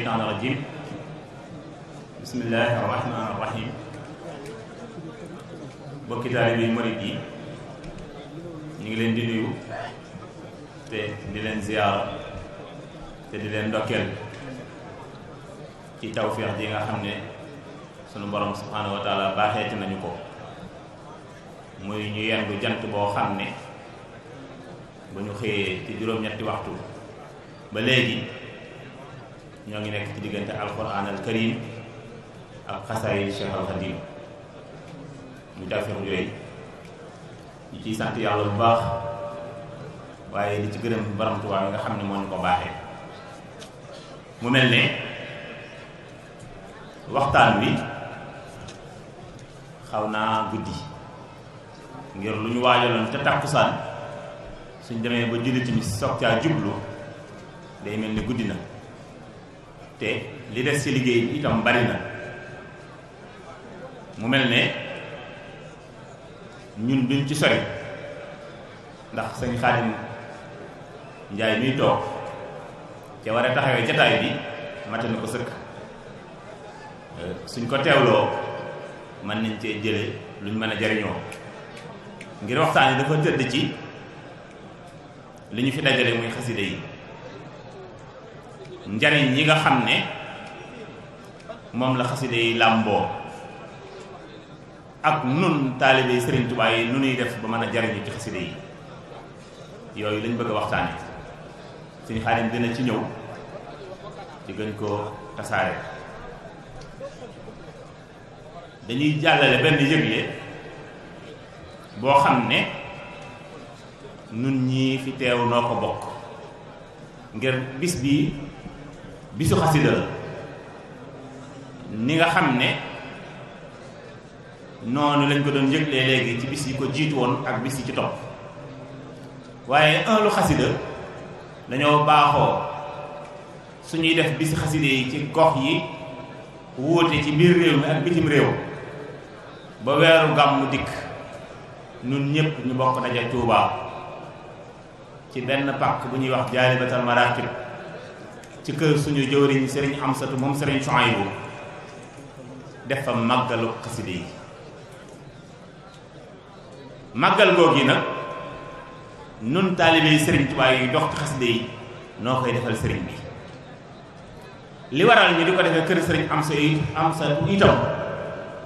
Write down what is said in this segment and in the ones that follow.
الشيطان الرجيم بسم الله الرحمن الرحيم bokki taalibe murid yi ñu ngi leen di nuyu te di leen ziyaara te di leen ndokkeel ci tawfeex ji nga xam ne sunu borom subhanahu wa taala baaxeeti nañu ko muy ñu yendu jant boo xam ne ba ñu xëyee ci juróom-ñetti waxtu ba léegi ñoo ngi nekk ci diggante alquran al karim ak xasaayid Cheikh al Xadim ñu tawfeex yooyu ñu ciy sant yàlla bu baax waaye di ci gërëm borom Tuubaa mi nga xam ne moo ñu ko baaxee mu mel ne waxtaan wi xaw naa guddi ngir lu ñu waajaloon te takkusaan suñ demee ba julli timis soog caa jublu day mel ni guddi na te li des ci liggéey bi itam bari na mu mel ne ñun duñ ci sori ndax sëñ Xaadim Njaay miy toog ca war a taxawee jataay bi mate na ko sëkk suñ ko teewloo mën nañ cee jële luñ mën a jariñoo ngir waxtaan yi dafa tëdd ci li ñu fi dajale muy xasida yi njariñ yi nga xam ne moom la xasida yi làmboo ak nun taalibe Sëriñ Tuubaa yi nu nuy def ba mën a jariñu ci xasida yi yooyu lañ bëgg a waxtaane suñu Xaadim dina ci ñëw ci gën koo tasaare dañuy jàllale benn yëgle boo xam ne nun ñii fi teew noo ko bokk ngir bis bi bisu xasida la ni nga xam ne noonu lañ ko doon yëglee léegi ci bis yi ko jiitu woon ak bis yi ci topp waaye lu xasida dañoo baaxoo suñuy def bisi xasida yi ci gox yi wuute ci biir réew mi ak bitim réew ba weeru gàmmu dikk nun ñépp ñu bokk daje Tuubaa ci benn pàkk bu ñuy wax Jaalibatal Maraqib ci kër suñu jëwriñ Sëriñ Amsatu moom Sëriñ Suhaybu def fa màggalu xasida yi màggal googu nag nun taalibe yi Sëriñ Tuubaa yi dox ci xasida yi noo koy defal sëriñ bi li waral ñu di ko defee kër Sëriñ Amsatu itam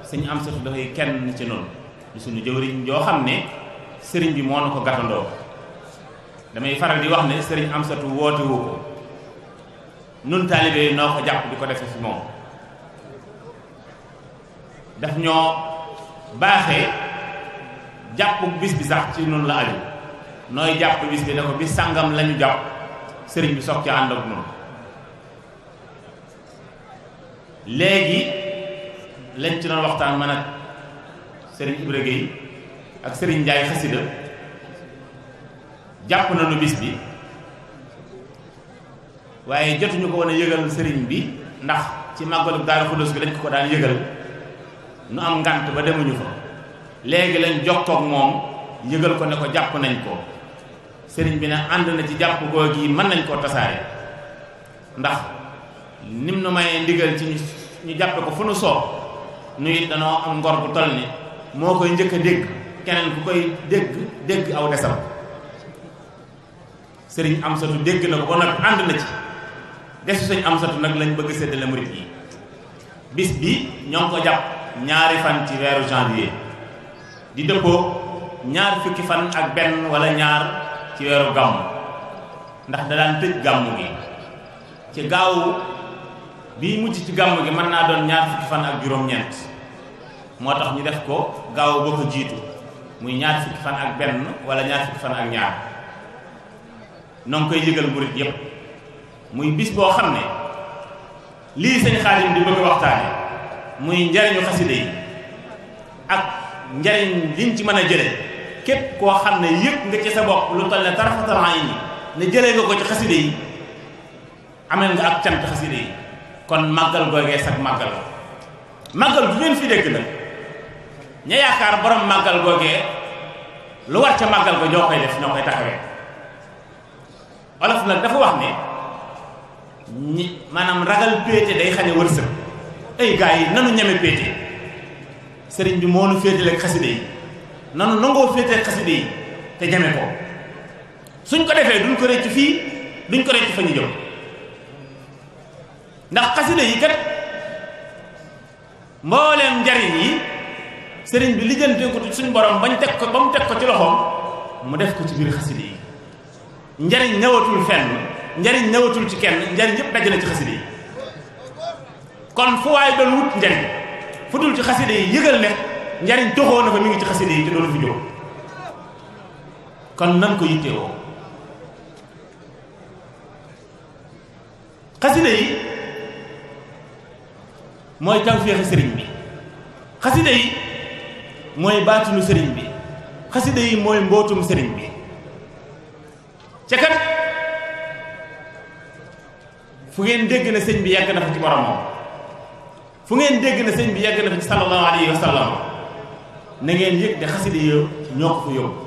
Sëriñ Amsatu dafay kenn ci noonu di suñu jëwriñ joo xam ne sëriñ bi moo na ko gàttandoo damay faral di wax ne Sëriñ Amsatu woote wu ko nun taalibe yi noo ko jàpp di ko defee fi moom daf ñoo baaxee jàpp bis bi sax ci noonu la aju nooy jàpp bis bi ne ko bis sàngam lañu jàpp sëriñ bi soog ca ànd ak noonu léegi lañ ci doon waxtaan man ak sëriñ Ibra Gueye ak sëriñ Njaay xasida jàpp nañu bis bi waaye jotuñu ko woon a yëgal sëriñ bi ndax ci màggalu Daaru Xudoos bi lañ ko daan yëgal nu am ngànt ba demuñu fa léegi lañ jokkoo ak moom yëgal ko ne ko jàpp nañ ko sëriñ bi ne ànd na ci jàpp googu yi mën nañ koo tasaare ndax nim nu mayee ndigal ci ñu jàppe ko fu nu soob nu it danoo am ngor bu toll ni moo koy njëkk a dégg keneen ku koy dégg aw desam sëriñ Amsatu dégg na ko ba noppi ànd na ci desu sëriñ Amsatu nag lañ bëgg séddale murit yi bis bi ñoo ngi ko jàpp ñaari fan ci weeru janvier di dëppoo ñaar fukki fan ak benn wala ñaar ci weeru gàmmu ndax da daan tëj gàmmu gi ci gaawu bii mujj ci gàmmu gi mën naa doon ñaar fukki fan ak juróom-ñeent moo tax ñu def ko gaawu boo ko jiitu muy ñaar fukki fan ak benn wala ñaar fukki fan ak ñaar noo ngi koy yëgal murit yépp muy bis boo xam ne lii sëñ Xaadim di bëgg waxtaane muy njariñu xasida yi ak njariñ liñ ci mën a jële képp koo xam ne yëg nga ci sa bopp lu toll ne tarafatal ayni ne jëlee nga ko ci xasida yi amel nga ak cant xasida yi kon màggal googee sag màggal la màggal bu ngeen fi dégg nag ña yaakaar borom màggal googee lu war ca màggal ko ñoo koy def ñoo koy taxawee olof nag dafa wax ne maanaam ragal péete day xañe wërsëg. ay gars yi nanu ñeme péete sëriñ bi moo nu féetaleeg xasida yi nanu nangoo féetaleeg xasida yi te ñeme ko suñ ko defee duñ ko rëcc fii duñ ko rëcc fa ñu jëm ndax xasida yi kat mbooleem njariñ yi sëriñ bi lijjante ko suñ borom bañ teg ko ba mu teg ko ci loxoom mu def ko ci biir xasida yi njariñ ñëwatul fenn njariñ ñëwatul ci kenn njariñ yëpp daj na ci xasida yi kon fu waay doon wut njariñ fu dul ci xasida yi yëgal ne njariñ toxoo na fa mi ngi ci xasida yi te doonu fi jóg kon nan ko yittewoo xasida yi mooy tawféexi sëriñ bi xasida yi mooy baatinu sëriñ bi xasida yi mooy mbootum sëriñ bi ca kat fu ngeen dégg na sëñ bi yegg na fa ci boromam fu ngeen dégg na sëñ bi yegg na fa ci sallallahu alayhi wa sallam na ngeen yëg de xasida yi ñoo ko fa yóbbu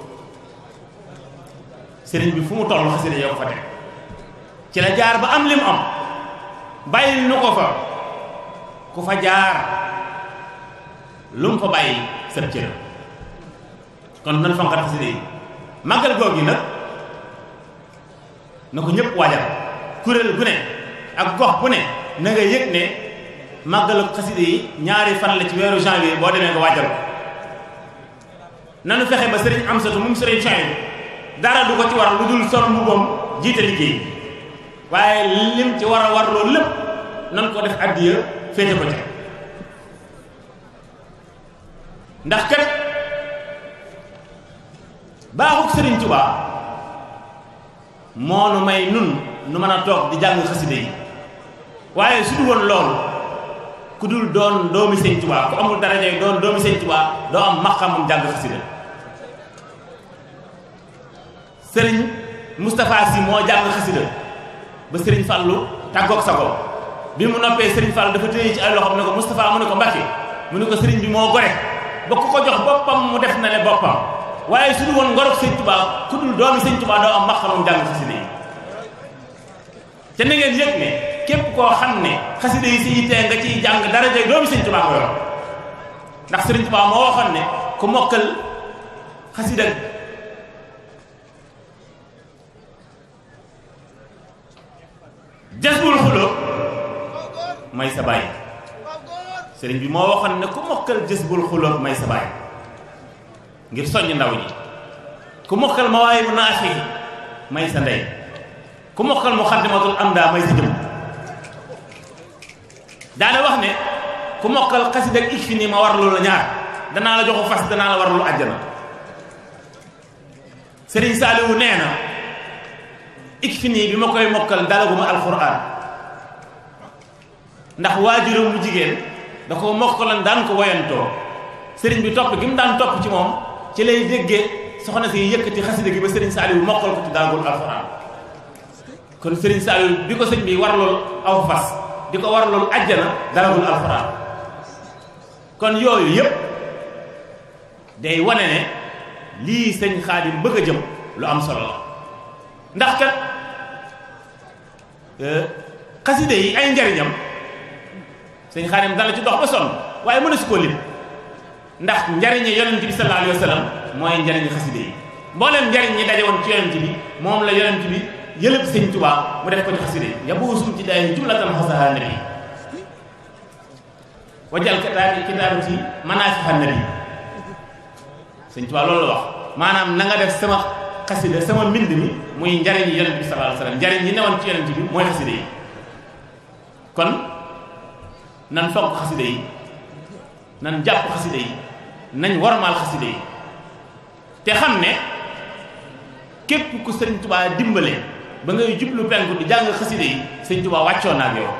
sëriñ bi fu mu toll xasida yoo ko fa teg ci la jaar ba am li mu am bàyyil nu ko fa ku fa jaar lu mu fa bàyyi sëb cër kon nan fonkat xasida yi màggal googu nag na ko ñëpp waajal kuréel bu ne ak gox bu ne na nga yëg ne màggalu xasida yi ñaari fan la ci weeru janvier boo demee nga waajal ko nanu fexe ba sëriñ Amsatu moom sëriñ Sohaybu dara du ko ci war lu dul sol mbubbam jiite liggéey waaye lim ci war a war loolu lépp nan ko def addiya féete ko ci ndax kat baaxuk sëriñ Tuubaa moo nu may nun nu mën a toog di jàng xasida yi waaye su dul woon loolu ku dul doon doomi sëñ Tuubaa ku amul darajay doon doomi sëñ Tuubaa doo am maqamam jàng xasida sëriñ Moustapha Sy moo jàng xasida ba sëriñ Fallou tàggoog sa ko bi mu noppee sëriñ Fallou dafa téye ci ay loxoom ne ko Moustapha mu ne ko Mbàkke mu ne ko sëriñ bi moo gore ba ku ko jox boppam mu def na le boppam waaye su dul woon ngorog sëñ Tuubaa ku dul doomi sëñ Tuubaa doo am maqamam jàng xasida yi te na ngeen yëg ne képp koo xam ne xasida yi si yittee nga ciy jàng daraja doomi sëñ Tuubaa nga yor ndax sëriñ Tuubaa moo waxoon ne ku mokkal xasida jasbul xulóob may sa baay sëriñ bi moo waxoon ne ku mokkal jasbul xulóob may sa baay ngir soññ ndaw ñi ku mokkal mawaahibu naafi may sa ndey ku mokkal muqaddimatul amda may sa jëm daana wax ne ku mokkal xasida ak Pikine ma war loolu ñaar danaa la joxu fas danaa la war lu àjjana sëriñ Saaliwu nee na Pikine bi ma koy mokkal dalaguma alquran ndax waajuram mu jigéen da ko mokkalan daan ko woyantoo sëriñ bi topp gi mu daan topp ci moom ci lay déggee soxna si yëkkati xasida gi ba sëriñ Saaliwu mokkal ko ci dalagul alquran kon sëriñ Saaliwu bi ko sëñ bi war loolu aw fas di ko war loolu àjjana dalagul alquran kon yooyu yëpp day wane ne lii sëñ Xaadim bëgg a jëm lu am solo la ndax kat xasida yi ay njariñam sëñ Xaadim dana ci dox ba sonn waaye mën a si koo lim ndax njariñi yonent bi sallallahu alayhi wa sallam mooy njariñi xasida yi mbooleem njariñ ñi daje woon ci yonent bi moom la yonent bi yëlëb sëñ Tuubaa mu def ko ci xasida yi yabuusum ci day jumlatan xasaha nabi wajal kitaabati manaafiha nabi sëñ Tuubaa loolu la wax maanaam na nga def sama xasida sama mbind mi muy njariñ yi yonent bi sallallahu alayhi wa sallam njariñ yi newoon ci yonent bi mooy xasida yi kon nan fonk xasida yi nan jàpp xasida yi nañ warmaal xasida yi te xam ne képp ku sëñ Tuubaa dimbale ba ngay jublu penku di jàng xasida yi sëñ Tuubaa wàccoon na ak yow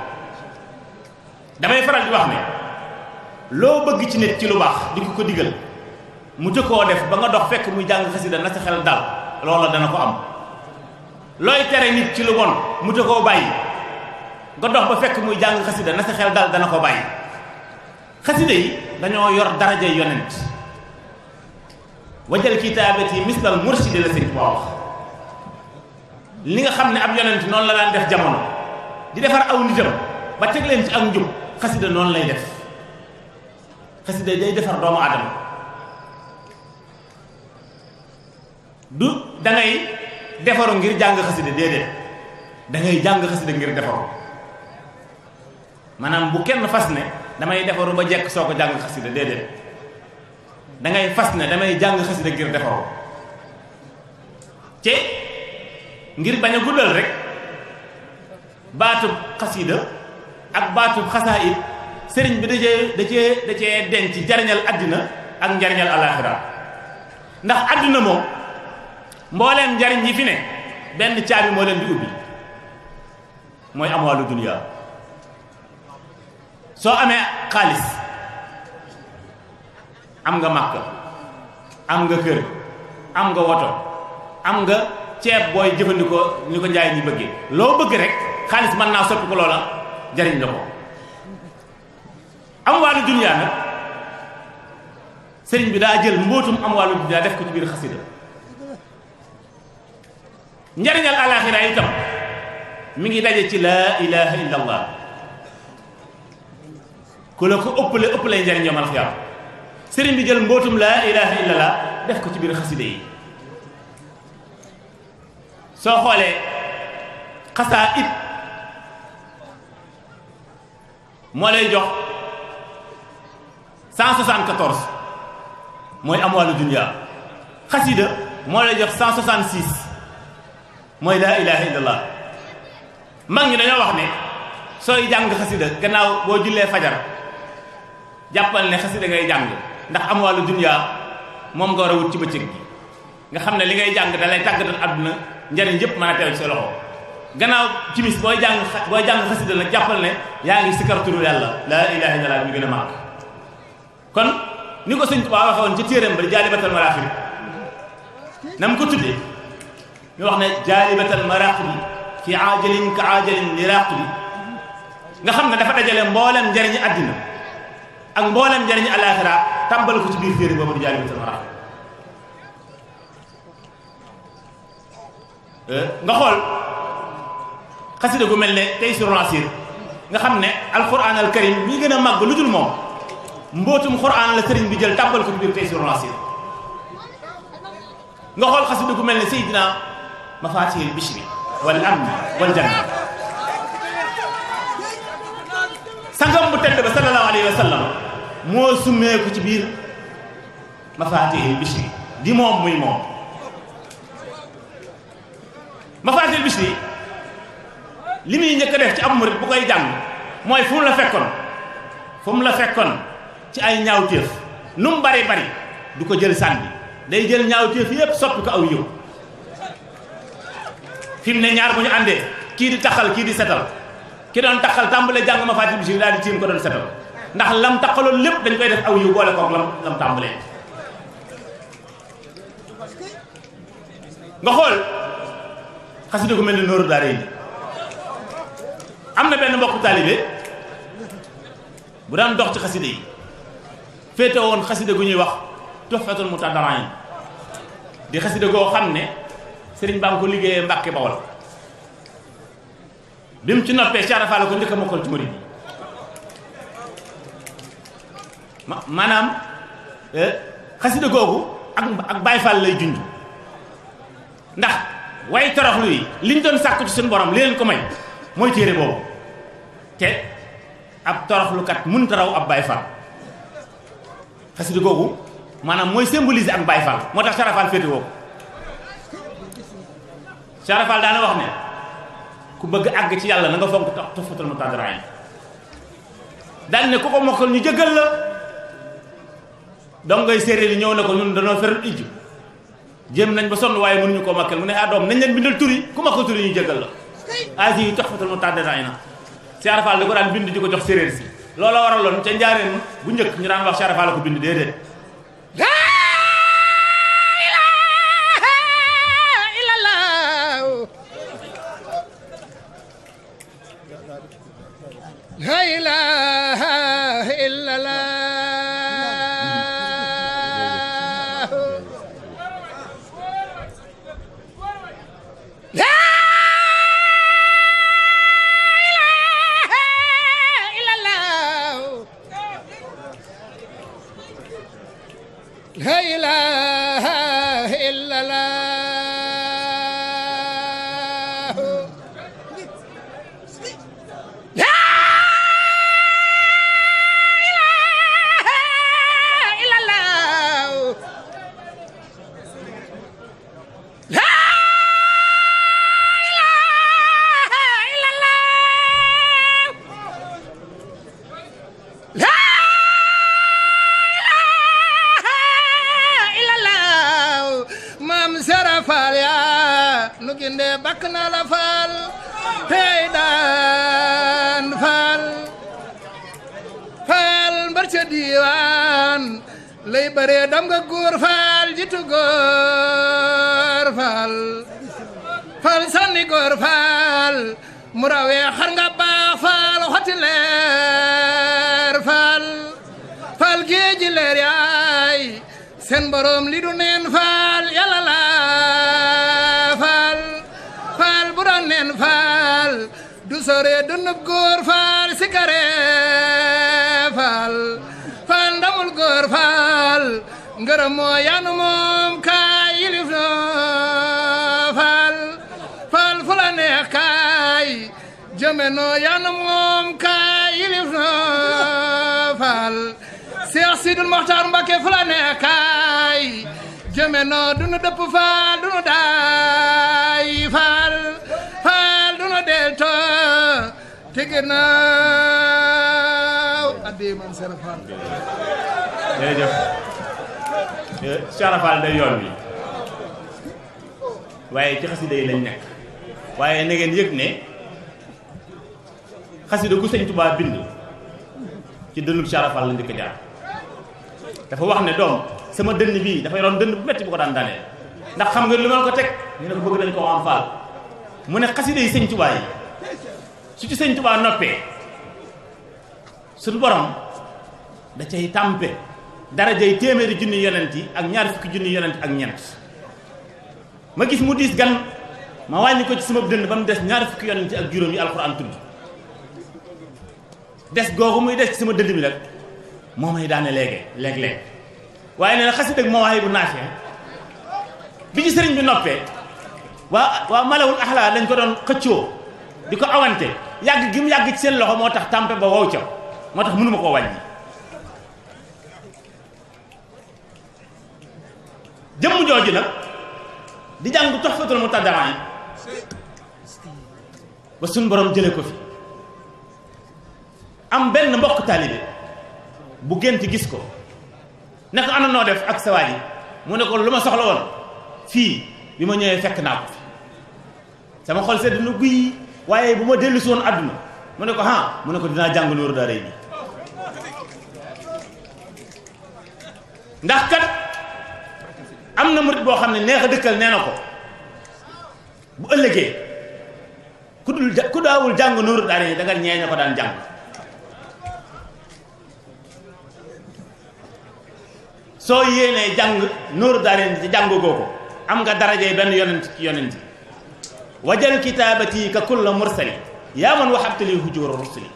damay faral di wax ne loo bëgg ci nit ci lu baax di ko digal mu tëkkoo def ba nga dox fekk muy jàng xasida na sa xel dal loola dana ko am looy tere nit ci lu bon mu tëkkoo bàyyi nga dox ba fekk muy jàng xasida na sa xel dal dana ko bàyyi xasida yi dañoo yor daraja yonent wajal kitaabati mislal murshidi la sëñ Tuubaa wax li nga xam ne ab yonent noonu la daan def jamono di defar aw nitam ba teg leen ci ak njub xasida noonu lay def xasida day defar doomu aadama du da ngay defaru ngir jàng xasida déedéet da ngay jàng xasida ngir defaru maanaam bu kenn fas ne damay defaru ba jekk soo ko jàng xasida déedéet da ngay fas ne damay jàng xasida ngir defaru te ngir bañ a guddal rek baatub xasida ak baatub xasaayid sëriñ bi da cee denc jariñal àddina ak njariñal alaaxira ndax àddina moom mbooleem njariñ yi fi ne benn caabi moo leen di ubbi mooy amwaalu dunya soo amee xaalis am nga màkk am nga kër am nga woto am nga ceeb booy jëfandikoo ni ko njaay ñi bëggee loo bëgg rek xaalis mën naa soppi ko loola jariñ la ko amwaalu dunya nag sëriñ bi daa jël mbootum amwaalu dunya def ko ci biir xasida njariñal alaxira itam mi ngi daje ci laa ilaha illa allah ku la ko ëppale njariñ yomal xiyaam sëriñ bi jël mbootum laa ilaha illa allah def ko ci biir xasida yi soo xoolee xasaayid moo lay jox 174 mooy amwaalu dunya xasida moo lay jox 166 mooy laa ilaha illallah mag ñi dañoo wax ne sooy jàng xasida gannaaw boo jullee fajar jàppal ne xasida ngay jàng ndax amwaalu dunya moom nga war a wut ci bëccëg gi nga xam ne li ngay jàng da lay tàggatal àdduna njariñ yëpp mën a teew ci sa loxo gannaaw timis booy jàng xasida nag jàppal ne yaa ngi sikkar turu yàlla laa ilaha illallah bi ñu gën a màgg kon ni ko sëñ Tuubaa waxe woon ci téeram ba jaalibatal maraaxib na mu ko tuddee ñu wax ne jaalibatal maraaxib fi aajalin ka aajalin li raaqib nga xam ne dafa dajale mboolem njariñi àddina ak mboolem njariñi alaaxira tàmbal ko ci biir téere boobu di jaalibatal maraaxib nga xool xasida gu mel ne Taysirul Asiir nga xam ne alquran al karim ñi gën a màgg lu dul moom mbootum quran la sëriñ bi jël tàbbal ko ci biir Taysirul Asiir nga xool xasida gu mel ne Seydina Mafatihil Bichri wal amni wal janna sangam bu tedd ba sallallahu alayhi wa sallam moo summeeku ci biir Mafatihil Bichri di moom muy moom Mafatihil Bichri li muy njëkk a def ci ab murit bu koy jàng mooy fu mu la fekkoon ci ay ñaawteef nu mu bari du ko jël sànni day jël ñaawteef yépp soppi ko aw yiw fi mu ne ñaar bu ñu àndee kii di taxal kii di setal ki doon taxal tàmbale jàng Mafatihil Bichri daal di tiim ko doon setal ndax lam taxaloon lépp dañ koy def aw yiw boole koog lam tàmbalee nga xool xasida gu mel ni Nooru Daarayni am na benn mbokku taalibe bu daan dox ci xasida yi féete woon xasida gu ñuy wax Tuhfatul Mutadarain di xasida goo xam ne sëriñ baa ngi ko liggéeyee Mbàkke Bawol bi mu ci noppee Cheikh Rafa la ko njëkk a mokkal ci murid yi maanaam xasida googu ak Baay Faal lay junj ndax way toroxlu yi liñ doon sàkku ci suñu borom li leen ko may mooy téere boobu te ab toroxlukat mënut a raw ab Baay Faal xasida googu maanaam mooy symboliser ak Baay Faal moo tax Cheikh Rafa féete woo ko Cheikh Rafa daana wax ne ku bëgg àgg ci yàlla na nga fonk Tuhfatul Mutadarain daal ne ku ko mokkal ñu jëggal la donc ngay séeréer yi ñëw na ko ñun dañoo feral ijju jéem nañ ba sonn waaye mënuñu koo makkal mu ne ah doom nañ leen bindal turi ku makkal turi ñu jëggal la asi Tuhfatul Mutadarain Cheikh Rafa da ko daan bind di ko jox séeréer si loola waraloon ca njaareem bu njëkk ñu daan wax Cheikh Rafa la ko bind déedéet la ilaha illallah la لا إله إلا الله لا إله إلا الله لا إله إلا الله لا Faal yaa nu ginde bakk na la faal tey daan faal faal mbar ca diiwaan lay bare dam nga góor faal jitu góor faal faal sanni góor faal mu rawee xar nga baax faal xoti leer faal faal géeji leer yaay seen borom li du neen faal yàlla la faal faal bu doon neen faal du sore dunub góor faal sikare faal faal ndamul góor faal ngërëm moo yanu moom kaay yilif no faal faal fu la neex kaay jëme no yanu moom kaay yilif no faal Seex Sidul Moxtaar Mbakke fu la neex kaay jëme no dunu dëpp faal dunu daay faal faal dunu delto tege naaw addi man seen faal jërëjëf Cheikh Fall day yoon bi waaye ci xasida yi lañ nekk waaye na ngeen yëg ne xasida gu Sëñ Tuubaa bind ci dënnub Cheikh Fall la njëkk a jaar dafa wax ne doom sama dënn bii dafay doon dënn bu metti bu ko daan daanee ndax xam nga lu ma ko teg ñu ne ko bëgg nañ ko am faal mu ne xasida yi Sëñ Tuubaa yi su ci Sëñ Tuubaa noppee suñu borom da cay tàmpe darajay téeméeri junni yonent yi ak ñaar fukki junni yonent ak ñeent ma gis mu diis gan ma wàññi ko ci sama dënn ba mu des ñaar fukki yonent ak juróom yi alxuraan tudd des googu muy des ci sama dënd bi nag moo may daane léeg-léeg waaye nee na xasida ak Mawaahibu Naafi bi ci sëriñ bi noppee waa malawul axlaa lañ ko doon xëccoo di ko awante yàgg gi mu yàgg ci seen loxo moo tax tàmpe ba wow ca moo tax mënuma koo wàññi jëmm jooju nag di jàng Tuhfatul Mutadawwin ba suñ borom jële ko fi am benn mbokk taalibe bu gént gis ko ne ko ana noo def ak sa waa ji mu ne ko lu ma soxla woon fii bi ma ñëwee fekk naa ko fi sama xol sedd na guy waaye bu ma dellu si woon àdduna mu ne ko mu ne ko dinaa jàng Nuuru Daarayni ndax kat am na murit boo xam ne neex a dëkkal nee na ko bu ëllëgee ku daawul jàng Nuuru Daarayni da nga ñeeña ko daan jàng soo yéenee jàng Nuuru Daarayni ci jàngoo ko am nga darajey benn yonent ci yonent yi wajal kitaabati ka kulla mursali yaa man waxabtali hujura rusuli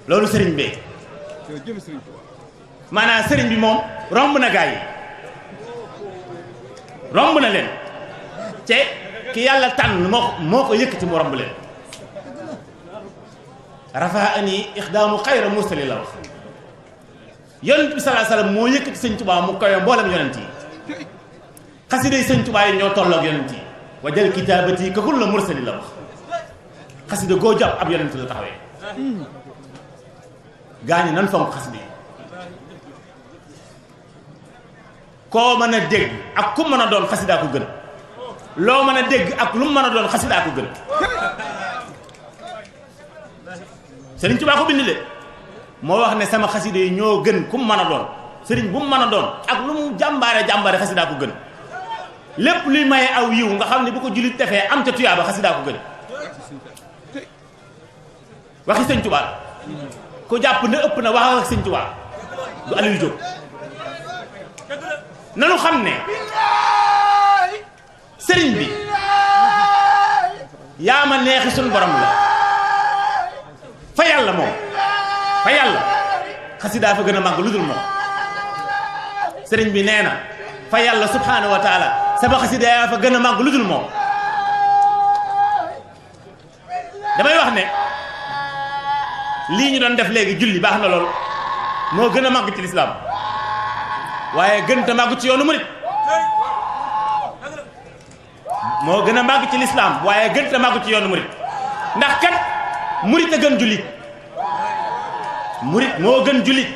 loolu sëriñ bee maanaam sëriñ bi moom romb na gaa yi romb na leen te ki yàlla tànn moo ko yëkkati mu romb leen rafaani ixdaamu xayra mursali la wax yonent bi salaa salaam moo yëkkati Sëñ Tuubaa mu kawe mboolem yonent yi xasida yi Sëñ Tuubaa yi ñoo tolloog yonent yi wajal kitaabati ka kulla mursali la wax xasida goo jàpp ab yonent la taxawee gaañi nan fonk xasida yi koo mën a dégg ak ku mën a doon xasidaa ko gën loo mën a dégg ak lu mu mën a doon xasidaa ko gën Sëriñ Tuubaa ko bind de moo wax ne sama xasida yi ñoo gën ku mu mën a doon sëriñ bu mu mën a doon ak lu mu jàmbaare xasidaa ko gën lépp luy maye aw yiw nga xam ne bu ko jullit defee am ca tuyaaba xasidaa ko gën waxi Sëñ Tuubaa ku jàpp ne ëpp na wax ak Sëñ Tuubaa du Aliou Diop nanu xam ne sëriñ bi yaa ma neexi suñu borom la fa yàlla moom fa yàlla xasidaa fa gën a màgg lu dul moom sëriñ bi nee na fa yàlla subhanahu wa taala sama xasida yaa fa gën a màgg lu dul moom. damay wax ne lii ñu doon def léegi julli baax na lool moo gën a màgg ci lislaam waaye gën ta màgg ci yoonu murit moo gën a màgg ci lislaam waaye gën ta màgg ci yoonu murit ndax kat murit a gën jullit murit moo gën jullit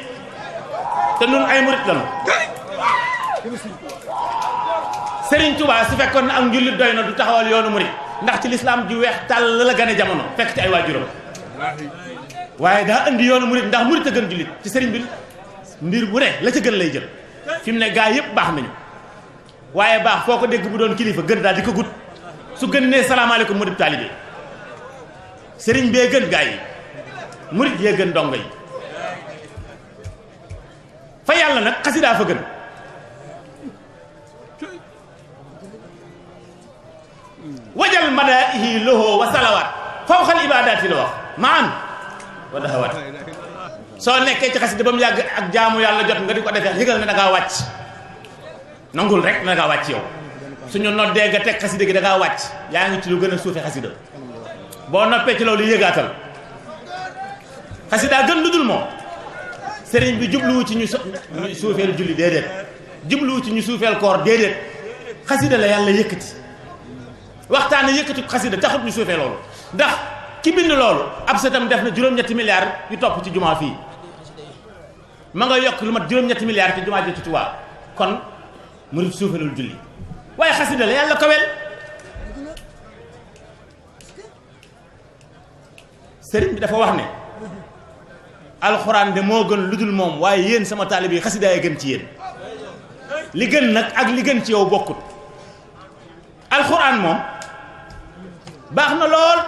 te nun ay murit lañu. Sëriñ Tuubaa su fekkoon na ak njullit doy na du taxawal yoonu murit ndax ci lislaam ju weex tàll la gane jamono fekk ci ay waajuram waaye daa indi yoonu murit ndax murit a gën jullit ci sëriñ bi mbir bu ne la ca gën lay jël. fi mu ne gaa yëpp baax nañu waaye baax foo ko dégg bu doon kilifa gën daal di ko gut su gën nee salaamaaleykum mu dib taalibe sëriñ bee gën gaa yi murit yee gën dongo yi fa yàlla nag xasidaa fa gën. wajal madaihi lahu wa salawaat fawxal ibadaati la wax maan wa dahawaat soo nekkee ci xasida ba mu yàgg ak jaamu yàlla jot nga di ko defee yëgal ne da ngaa wàcc nangul rek ne da ngaa wàcc yow suñu noddee nga teg xasida gi da ngaa wàcc yaa ngi ci lu gën a suufe xasida boo noppee ci loolu yëgaatal xasida gën lu dul moom sëriñ bi jubluwu ci ñu suufeel julli déedéet jubluwu ci ñu suufeel koor déedéet xasida la yàlla yëkkati waxtaane yëkkati xasida taxut ñu suufee loolu ndax ki bind loolu ab setam def na juróom-ñetti milliards yu topp ci jumaa fii ma nga yokk lu mat juróom-ñetti milliards ci jumaa ji ci Tuubaa kon murid suufeelul julli waaye xasida la yàlla kawel sëriñ bi dafa wax ne alxuraan de moo gën lu dul moom waaye yéen sama taalib yi xasida yi gën ci yéen li gën nag ak li gën ci yow bokkut alxuraan moom baax na lool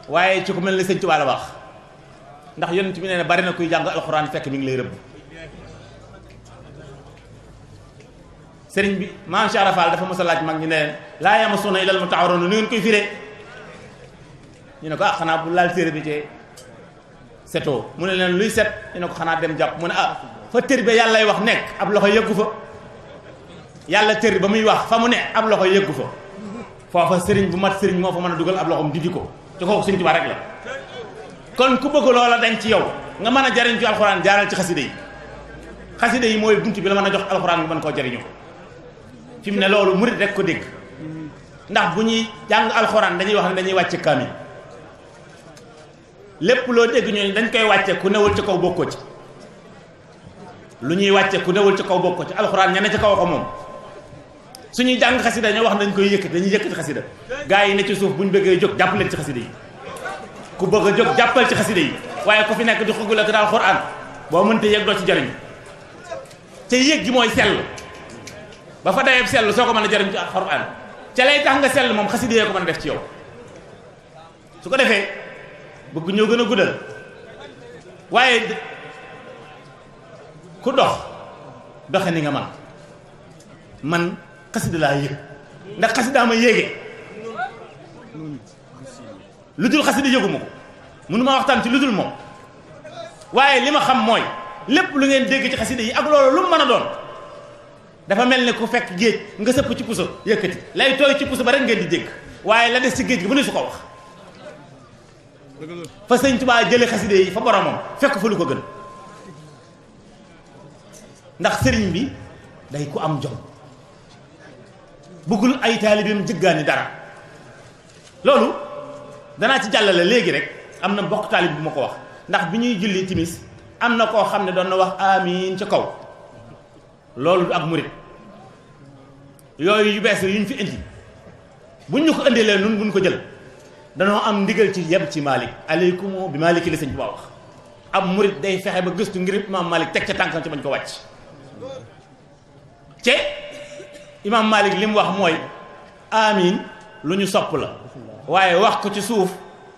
waaye ci ku mel ni sëñ Tuubaa la wax ndax yonent bi nee na bari na kuy jàng alxuraan fekk mi ngi lay rëbb sëriñ bi maam Cheikh Rafal dafa mos a laaj mag ñi ne leen laa yamassuuna illal mutahharuun nu ngeen koy firee ñu ne ko ah xanaa bu laal téere bi ci setoo mu ne leen luy set ñu ne ko xanaa dem jàpp mu ne ah fa tër ba yàllay wax nekk ab loxo yëggu fa yàlla tër ba muy wax fa mu ne ab loxo yëggu fa foofa sëriñ bu mat sëriñ moo fa mën a dugal ab loxoom didi ko ci kooku Sëriñ Tuubaa rek la kon ku bëgg loola dañ ci yow nga mën a jariñ ci alxuraan jaaral ci xasida yi mooy bunt bi la mën a jox alxuraan nga mën koo jariñoo fi mu ne loolu murit rek ko dégg ndax bu ñuy jàng alxuraan dañuy wax ne dañuy wàcce kaamil lépp loo dégg ñooñu dañ koy wàcce ku newul ci kaw bokkoo ci lu ñuy wàcce ku newul ci kaw bokkoo ci alxuraan ña ne ci kaw ko moom suñuy jàng xasida ñoo wax nañ koy yëkkati dañuy yëkkati xasida gaa yi ne ci suuf buñ bëggee jóg jàpp leen ci xasida yi ku bëgg a jóg jàppal ci xasida yi waaye ku fi nekk di xugul ak daal alxuraan boo mënte yëg doo ci jariñ te yëg gi mooy sell ba fa dayeeb sell soo ko mën a jariñ ci alxuraan ca lay tax nga sell moom xasida yee ko mën a def ci yow su ko defee bëgg ñoo gën a guddal waaye ku doxe ni nga man xasida laa yëg ndax xasida ma yéege lu dul xasida yëguma ko mënuma waxtaan ci lu dul moom waaye li ma xam mooy lépp lu ngeen dégg ci xasida yi ak loolu lu mu mën a doon dafa mel ne ku fekk géej nga sëpp ci puso yëkkati lay tooy ci puso ba rek ngeen di dégg waaye la des ci géej gi bu ne su ko wax fa Sëñ Tuubaa jële xasida yi fa boromam fekk fa lu ko gën ndax sëriñ bi day ku am jom bëggul ay taalibeem jëggaani dara loolu danaa ci jàllale léegi rek am na mbokk taalib bu ma ko wax ndax bi ñuy julli timis am na koo xam ne doon na wax amiin ca kaw loolu du ak murit yooyu yu bees yu ñu fi indi buñ ñu ko indilee nun buñ ko jël danoo am ndigal ci yem ci Malick aleykum bi Malick li Sëñ Tuubaa wax ab murit day fexe ba gëstu ngir imaam Malick teg ca tànkam ci bañ ko wàcc te imaam Malick li mu wax mooy amiin lu ñu sopp la waaye wax ko ci suuf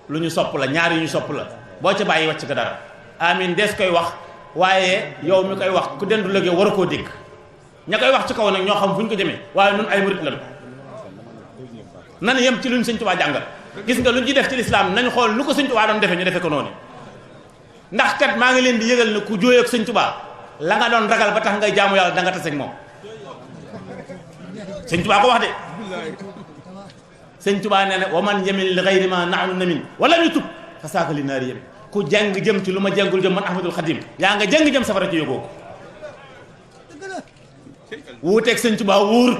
lu ñu sopp la ñaar yu ñu sopp la boo ca bàyyi wàcc ko dara amiin des koy wax waaye yow mi koy wax ku dendu lëgee war a koo dégg ña koy wax ci kaw nag ñoo xam fu ñu ko jëmee waaye nun ay murit lañu nan yem ci lu ñu Sëñ Tuubaa jàngal gis nga lu ñu def ci lislaam nañu xool lu ko Sëñ Tuubaa doon defee ñu defee ko noonu ndax kat maa ngi leen di yëgal ne ku jooy ak Sëñ Tuubaa la nga doon ragal ba tax ngay jaamu yàlla da nga taseeg moom sëñ Tuubaa ko wax de sëñ Tuubaa nee na wa man yamin li ghayri ma nahnu namin wala mi tub fa saaka li naari yamin ku jàng jëm ci lu ma jàngul jëm man Ahmadul Xadim yaa nga jàng jëm safara ci yóbboo ko wuuteeg sëñ Tuubaa wóor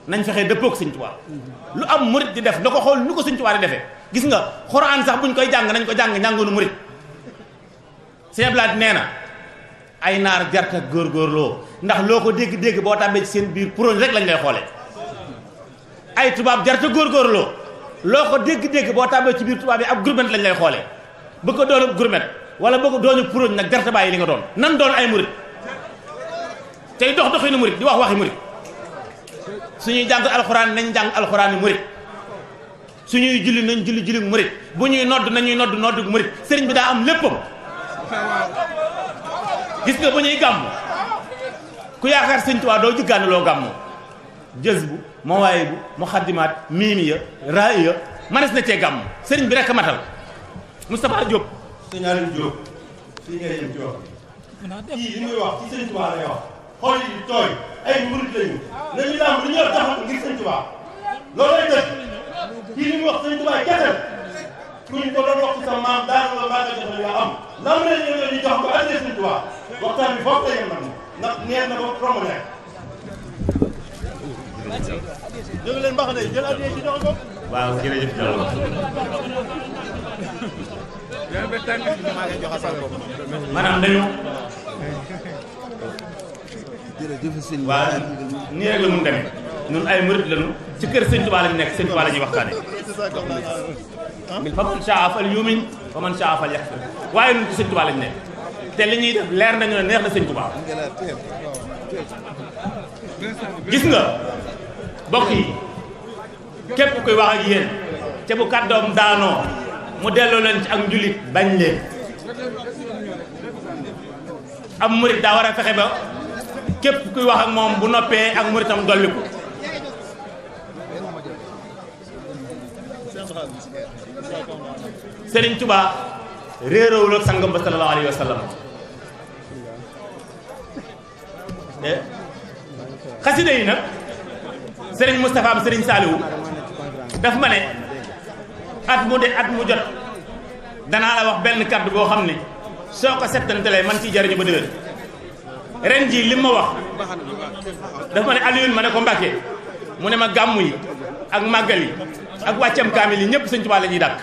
nañ fexe dëppoog sëñ Tuubaa lu am murit di def na ko xool nu ko sëñ Tuubaa di defee gis nga xuraan sax buñ koy jàng nañ ko jàng njàngoonu murit sëñ Blaat nee na ay naar jarta góorgóorloo ndax loo ko dégg-dégg boo tàmbee ci seen biir puróñ rek lañ lay xoolee ay tubaab jarta góorgóorloo loo ko dégg-dégg boo tàmbee ci biir tubaab yi ab gurmet lañ lay xoolee bëgg ko doonu gurmet wala bëgg ko doonu puróñ nag jarta bàyyi li nga doon nan doon ay murit tey dox doxinu murit di wax waxi murit suñuy jàng alxuraan nañ jàng alxuraan yi murit suñuy julli nañ julli julli murit bu ñuy nodd nañuy nodd noddu murit sëriñ bi daa am léppam gis nga bu ñuy gàmm ku yaakaar sëñ Tuubaa doo jëggaane loo gàmm jës bu mawaay bu muxaddimaat miimiya raaya manes na cee gàmm sëriñ bi rek a matal Moustapha Diop sëñ Aliou Diop fii ngay dem ci wax kii li muy wax ci sëñ Tuubaa lay wax xool yi tooy ay murit lañu nañu daam lu ñëw taxaw ngir sëñ Tuubaa loolu lay def kii li muy wax sëñ Tuubaa jatal kuñ ko doon wax ci sa maam daanu la maa nga jox la am lam ne ñu ñu jox ko addi sëñ Tuubaa waxtaan bi foofu la yem nag ndax neex na ba romb nekk jóge leen mbax ne jël addi ci jox ko waaw jërëjëf Diallo maanaam dañu waaw nii rek la mun demee ñun ay murit lañu ci kër sëñ Tuubaa lañu nekk sëñ Tuubaa la ñuy waxtaane fa man saa fal yumin fa man saa fal yakfur waaye ñun ci sëñ Tuubaa lañu nekk te li ñuy def leer nañu ne neex na sëñ Tuubaa gis nga bokk yi képp koy wax ak yéen te bu kàddoom daanoo mu delloo leen ci ak njulit bañ leen am murit daa war a fexe ba képp kuy wax ak moom bu noppee ak muritam dolli ko Sëriñ Tuubaa réeroowul ak sangam ba sallallahu alayhi wa sallam xasida yi nag Sëriñ Moustapha am Sëriñ Saaliwu daf ma ne at mu jot danaa la wax benn kàddu boo xam ne soo ko settantalee man ciy jariñu ba déwén ren jii li ma wax dafa ma ne Alioune ma ne ko Mbàkke mu ne ma gàmmu yi ak màggal yi ak wàccam kaamil yi ñëpp sëñ Tuubaa la ñuy dàkk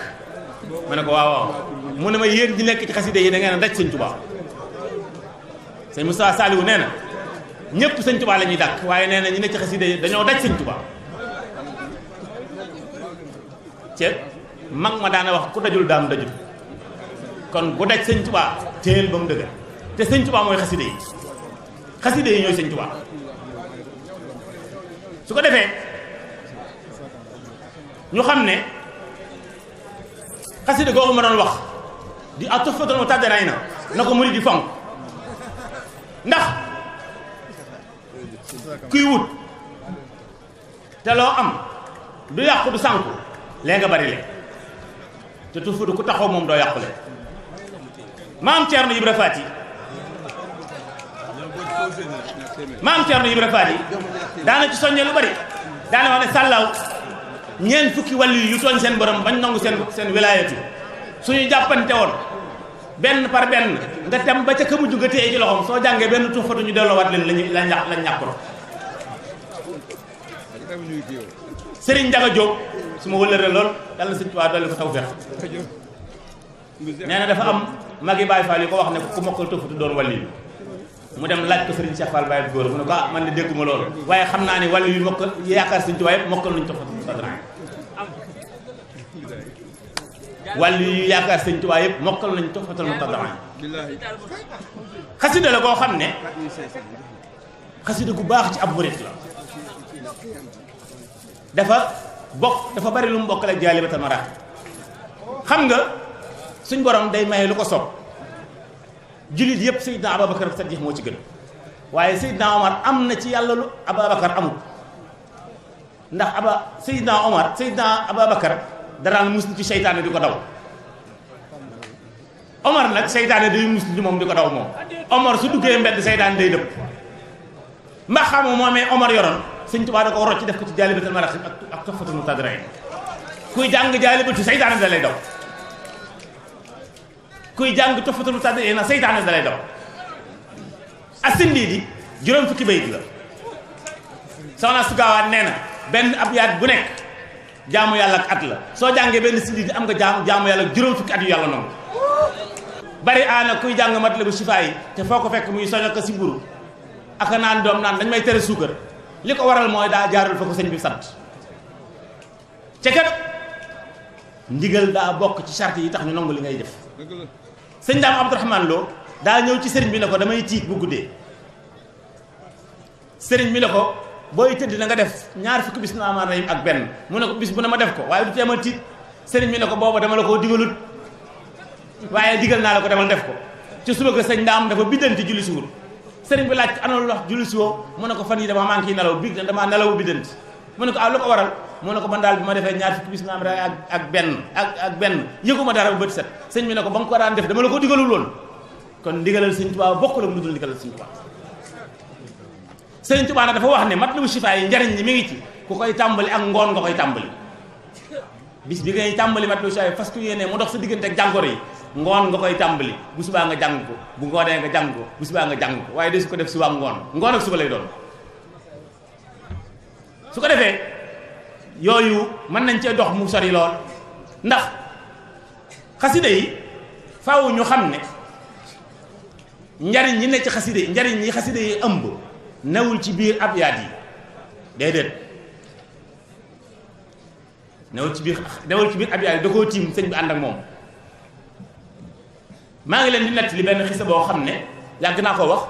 ma ne ko waaw waaw mu ne ma yéen ñi nekk ci xaside yi da ngeen a daj sëñ Tuubaa sëñ Moustapha Saliou nee na ñëpp sëñ Tuubaa la ñuy dàkk waaye nee na ñi nekk ci xaside yi dañoo daj sëñ Tuubaa ceeb mag ma daana wax ku dajul daam dajul kon bu daj sëñ Tuubaa téel ba mu dëgër te sëñ Tuubaa mooy xaside yi xaside yi ñooy sëñ Tuubaa su ko defee ñu xam ne xaside googu ma doon wax di atufatul mutaddarina na ko murid di fonk ndax kuy wut te loo am du yàqu du sànku lee nga bari le te tufatu ku taxaw moom doo yàqule maam Thierno Ibra Faty daana ci soññee lu bari daana wax ne sàllaaw ñeent fukki wàllu yu tooñ seen borom bañ nangu seen wilaayatu suñu jàppante woon benn par benn nga dem ba ca ka mujj nga téye ci loxoom soo jàngee benn tufatu ñu delloowaat leen lañ ñàkkoon Serigne Ndiaga Diop su ma wëlëree lool yàlla na Sëñ Tuubaa dolli ko tawfeex nee na dafa am magi Baye Fall yi ko wax ne ku mokkal tufatu doon wàllu mu dem laaj ko Serigne Cheikh Fall Baye góor mu ne ko man de dégguma loolu waaye xam naa ne wàllu yu mokkal yaakaar Sëñ Tuubaa yëpp mokkal nañu tufatu wàllu yu yaakaar Sëñ Tuubaa yëpp mokkal nañu tufatul mutaddarin xasida la koo xam ne xasida gu baax ci ab murit la dafa bari lu mu bokkal ak jaalibatal maraaxib xam nga suñ borom day maye lu ko sopp jullit yëpp Seydina Ababacar Saddiq moo ci gën waaye Seydina Omar am na ci yàlla lu Ababacar amul ndax Seydina Ababacar daraan muslu ci seytaane di ko daw Omar nag seytaane day mus li moom di ko daw moom Omar su duggee mbedd seytaane day dëpp mbax xamoo moomee Omar yoroon sëñ Tuubaa da ko rocc def ko ci jaalibatul maraaxib ak Tuhfatul Muqtadirayn kuy jàng jaalibatu seytaane da lay daw kuy jàng Tuhfatul Muqtadirayn seytaane da lay daw asindi di juróom fukki bayit la soxna su gaawaan nee na benn ab yaat bu nekk jaamu yàlla ak at la soo jàngee benn sindi di am nga jaamu yàlla ak juróom fukki at yu yàlla noonu bari aana kuy jàng Matlabu Sifaa yi te foo ko fekk muy soño ko si mburu aka naan doom naan dañ may tere suukar li ko waral mooy daa jaarul fa ko sëñ bi sant ca kat ndigal daa bokk ci charte yi tax ñu nangu li ngay def sëñ Daam Abdourahmane Lo daa ñëw ci sëriñ bi ne ko damay tiit bu guddee sëriñ bi ne ko booy tëdd na nga def ñaar fukki bismillaahi rahmaani rahiim ak benn mu ne ko bis bu ne ma def ko waaye du tee ma tiit sëriñ bi ne ko booba dama la koo digalut waaye digal naa la ko demal def ko ci suba ko sëñ Daam dafa biddanti julli si wul sëriñ bi laaj ana lu wax julli si woo mu ne ko fan yi dama manqué nelaw bi dama nelawu biddanti mu ne ko lu ko waral mu ne ko man daal bi ma defee ñaar fukki bismillaahi rahmaani rahiim ak benn yëguma dara bu bët set sëñ bi ne ko ba nga ko daan def dama la ko digalul woon kon ndigalal sëñ Tuubaa bokkul ak lu dul ndigalal sëñ Tuubaa sëñ Tuubaa nag dafa wax ne Matlabu Sifaa yi njariñ ñi mi ngi ci ku koy tàmbali ak ngoon nga koy tàmbali bis bi ngay tàmbali Matlabu Sifaa yi fas ku yéene mu dox sa diggante ak jàngoro yi ngoon nga koy tàmbali bu subaa nga jàng ko bu ngoonee nga jàng ko bu subaa nga jàng ko waaye de su ko def suba ngoon ak suba lay doon su ko defee yooyu mën nañ cee dox mu sori lool ndax xasida yi faaw ñu xam ne njariñ ñi ne ci xasida yi njariñ ñi xasida yi ëmb newul ci biir abyaat yi déedéet newul ci biir abyaat yi da koo tiim sëñ bi ànd ak moom maa ngi leen di nett li benn xisa boo xam ne yàgg naa ko wax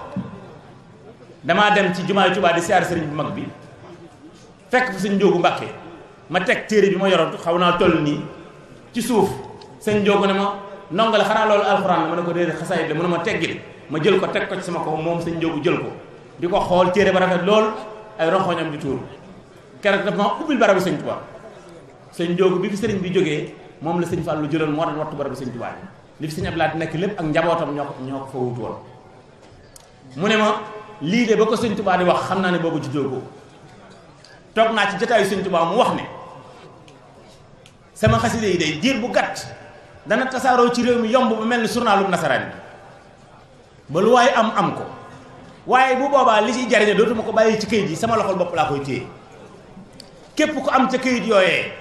damaa dem ci jumaay Tuubaa di siyaar sëriñ bu mag bi fekk fi sëñ Njóogu Mbàkke ma teg téere bi ma yoroon xaw naa toll nii ci suuf sëñ Njóogu ne ma ndongo la xanaa loolu alxuraan la ma ne ko déedéet xasaayid la mu ne ma teggil ma jël ko teg ko ci sama kaw moom sëñ Njóogu jël ko di ko xool téere ba rafet lool ay ronxoñam di tuur keroog daf ma ubbil barabu sëñ Tuubaa sëñ Njóogu bi fi sëriñ bi jógee moom la sëñ Fallu jëloon moo doon wattu barabu sëñ Tuubaa li fi sëñ Ablaat nekk lépp ak njabootam ñoo ko fa wutu woon mu ne ma lii de ba ko sëñ Tuubaa di wax xam naa ne boobu juddoo ko toog naa ci jotaayu sëñ Tuubaa mu wax ne sama xasida yi day diir bu gàtt dana tasaaroo ci réew mi yomb ba mel ni journalum nasaraan bi ba lu waaye am ko waaye bu boobaa li ciy jariñe dootuma ko bàyyi ci këyit yi sama loxol bopp laa koy téye képp ku am ca këyit yooyee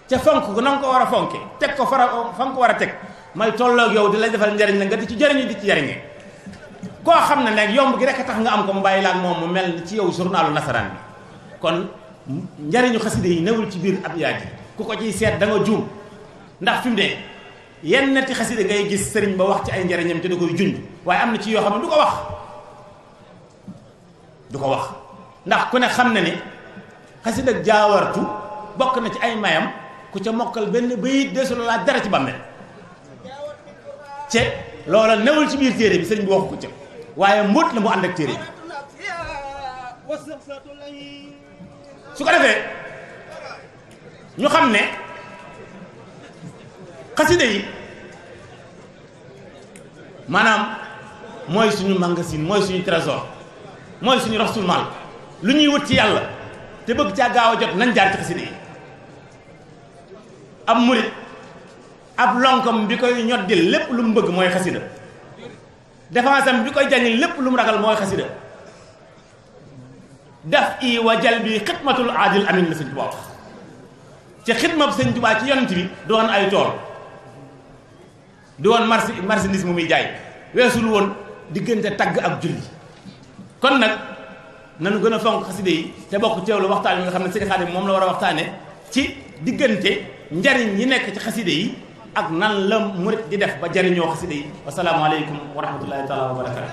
ca fonk ko na nga ko war a fonke teg ko fa nga ko war a teg may tolloog yow di la defal njariñ la nga di ci jariñu di ci jariñe koo xam ne nag yomb gi rek a tax nga am ko mu bàyyi la ak moom mu mel ni ci yow journalu nasaraan bi kon njariñu xasida yi newul ci biir abyaat yi ku ko ciy seet da nga juum ndax fi mu ne yenn neti xasida ngay gis sëriñ ba wax ci ay njariñam te da koy junj waaye am na ci yoo xam ne du ko wax ndax ku ne xam na ne xasida ak jaawartu bokk na ci ay mayam ku ca mokkal benn bayit desul laa dara ci bàmmeel ce loola newul ci biir téere bi sëriñ bi waxu ko ca waaye mbóot la mu ànd ak téere bi su ko defee ñu xam ne xasida yi maanaam mooy suñu magasin mooy suñu trésor mooy suñu rasul mal lu ñuy wut ci yàlla te bëgg caa gaaw a jot nañ jaar ci xasida yi ab murit ab lonkam bi koy ñoddil lépp lu mu bëgg mooy xasida défense am bi koy jañil lépp lu mu ragal mooy xasida daf i wa jal bi xidmatul aadil amin la sëñ Tuubaa wax ci xidma sëñ Tuubaa ci yonent bi doon ay tool du woon marchandise mu muy jaay weesul woon diggante tagg ak julli kon nag nanu gën a fonk xaside yi te bokk teewlu waxtaan yi nga xam ne sëñ Xaadim moom la war a waxtaane ci diggante njariñ yi nekk ci xaside yi ak nan la murit di def ba jariñoo xaside yi wasalaamu aleykum wa rahmatullahi taala wa barakatu